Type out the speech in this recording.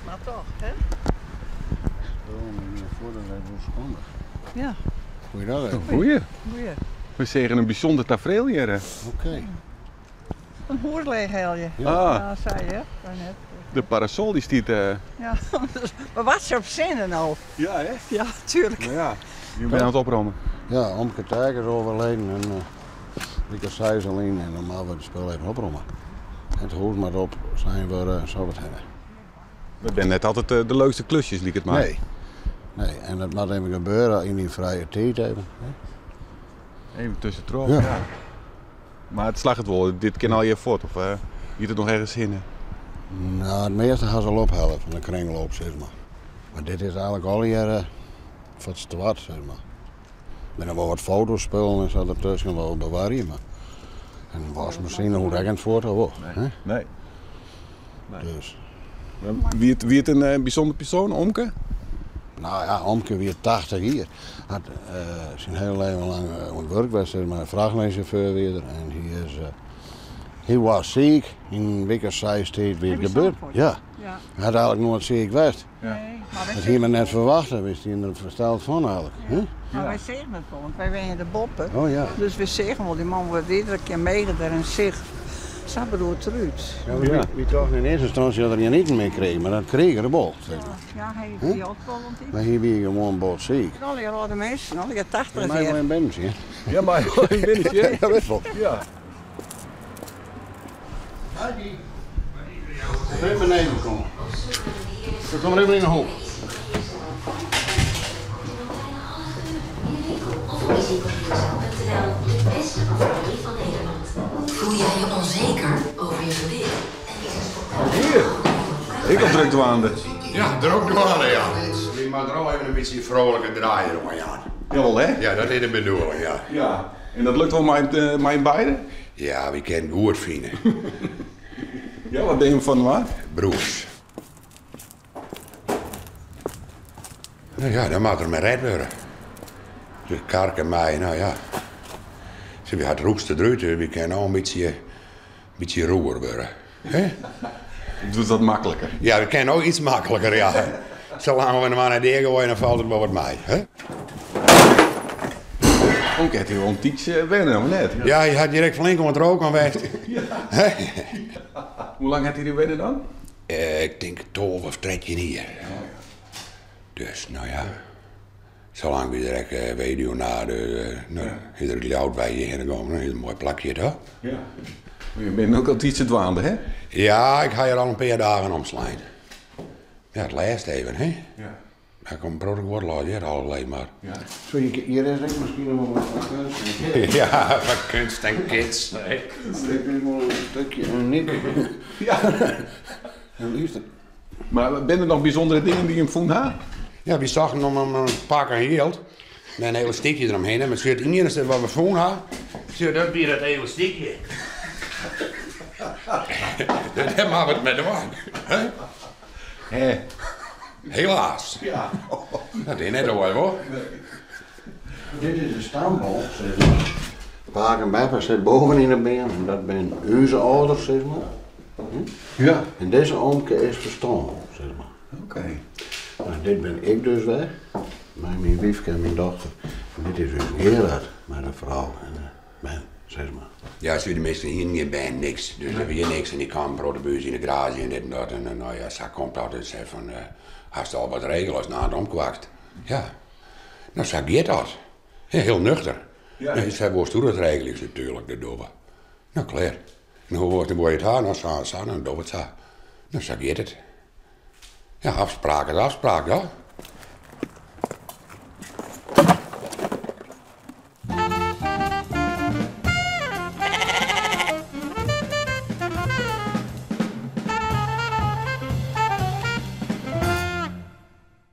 Maar toch, hè? Ja. Goeiedag. Goeie. Goeie. We zeggen een bijzonder tafereel hier. hè. Oké. Een hoer leeg je. Ah, Ja, zei je, daarnet. de parasol die stiet. Ja, maar wat ze op zinnen nou? Ja, hè? Ja, tuurlijk. Nou ja, je bent aan het opruimen. Ja, Omke Tijk is overleden en ik was zij alleen en normaal wordt het spul even oprommen. En het hoort maar op zijn we zou het hebben. We zijn net altijd de leukste klusjes, liek het maar. Nee. Nee, en dat moet even gebeuren in die vrije tijd even. hè. Even tussendoor. Ja. Ja. Maar het slaagt het wel. Dit kan al je voort. Of je het nog ergens in? hè? Nou, het meeste gaan ze al ophalen van de kringloop, zeg maar. Maar dit is eigenlijk al jaren voor het zwart, zeg maar. Er zijn wel wat foto's spullen en zo ertussen wel bewaren, maar... En een wasmachine, hoe dat het voort, wel. hè? Nee. Dus, Wie het een bijzonder persoon, Omke? nou ja, Omke weer 80 hier. Had zijn hele leven lang aan het werk was, zeg maar, vrachtwagenchauffeur weer. En hij is, hij was ziek, in een week of zes tijd weer Heb je gebeurd. Zandvoort? Ja, Ja. hij had eigenlijk nooit ziek geweest. Ja. Nee, maar wij Dat hier me net verwacht, dat wist hij er versteld van eigenlijk. hè? Maar wij zeggen het wel, want wij zijn de boppen. Oh ja. Dus we zeggen wel, die man wordt iedere keer meeger en zich. Zo bedoelt eruit. Ja, maar Ja. Wie toch in eerste instantie dat er geen eten meer kreeg, maar dat kreeg er bol. Zeg maar. Ja, hij die ook wel, want die. Maar hier ben je gewoon bot ziek. Al die oude mensen, al die 80 Mij wel jaar. in binnen zien. Ja, maar in binnentje. Ja, weet wel. Ja. Even beneden komen. We komen even in de hoek. Of op muziekopnieuwzaal.nl, de beste paperie van Nederland. Voel jij je onzeker over je gewicht? En is het Hier. Ik op druk dwaande. Ja, druk ja. Je mag er al even een beetje vrolijke draaien om, Jan. Jawel, hè? Ja, dat is de bedoeling, ja. Ja. En dat lukt wel mijn beiden? Ja, we kennen goed vinden. Ja, wat ben je van waar? Broers. Nou ja, dan mag er maar red worden. De kark en mij, nou ja. Ze had roekste eruit, dus we kunnen al een beetje roer worden. Hè? Het doet dat makkelijker. Ja, we kunnen ook iets makkelijker, ja. Zolang we hem aan het deur gooien, dan valt het wel wat mij. Hè? Omke heeft hier wel een tietje wennen, of net? Ja, je had direct flink om het roken weg. Hè? Hoe lang heeft hij die wennen dan? Ik denk 12 of 13 hier. Dus, nou ja. Zolang we direct weduwe na de, nou, iedere goud bij je heen komen, dan is het een mooi plakje, toch? Ja. Je bent ook al iets dwaande, hè? Ja, ik ga hier al een paar dagen omslaan. Ja, het laatst even, hè? Ja. Daar komt een brood wordt hier al alleen maar. Ja. Zo, hier is ik misschien nog wel wat kunst. Ja, van kunst en kids. hè. Ik is wel een stukje uniek. Ja. En liefst. Maar ben er nog bijzondere dingen die je hem vond, ha? Ja, we zagen hem om een pak en geld. Met een elastiekje eromheen. En het enige wat we vonden hadden, zit dat weer dat elastiekje. Dat hebben we het met de man. Hè? Hè? Helaas. Ja. Dat is net hoor, hoor. Dit is de stamboom, zeg maar. Paak en Beppa zit boven in de been en dat zijn onze ouders, zeg maar. Ja. En deze oomke is verstaan, zeg maar. Oké. Nou, dit ben ik dus weg, met mijn wiefke en mijn dochter. En dit is dus Gerard, met een vrouw en ben, zeg maar. Ja, ze de meesten hier niet bij niks. Dus er weer niks. En die kwam voor de buurt in de garage en dit en dat. En nou ja, ze komt altijd en zei van, als je al wat regelen als na het omkwakt. Ja. Nou, zo gaat dat. Ja, heel nuchter. Ja. Nee, zij worst hoe dat regelen is natuurlijk, de dobbe. Nou, klaar. En hoe wordt het haar? Nou, zo, zo, dan doe het zo. Nou, zo gaat het. Ja, afspraak is afspraak, ja.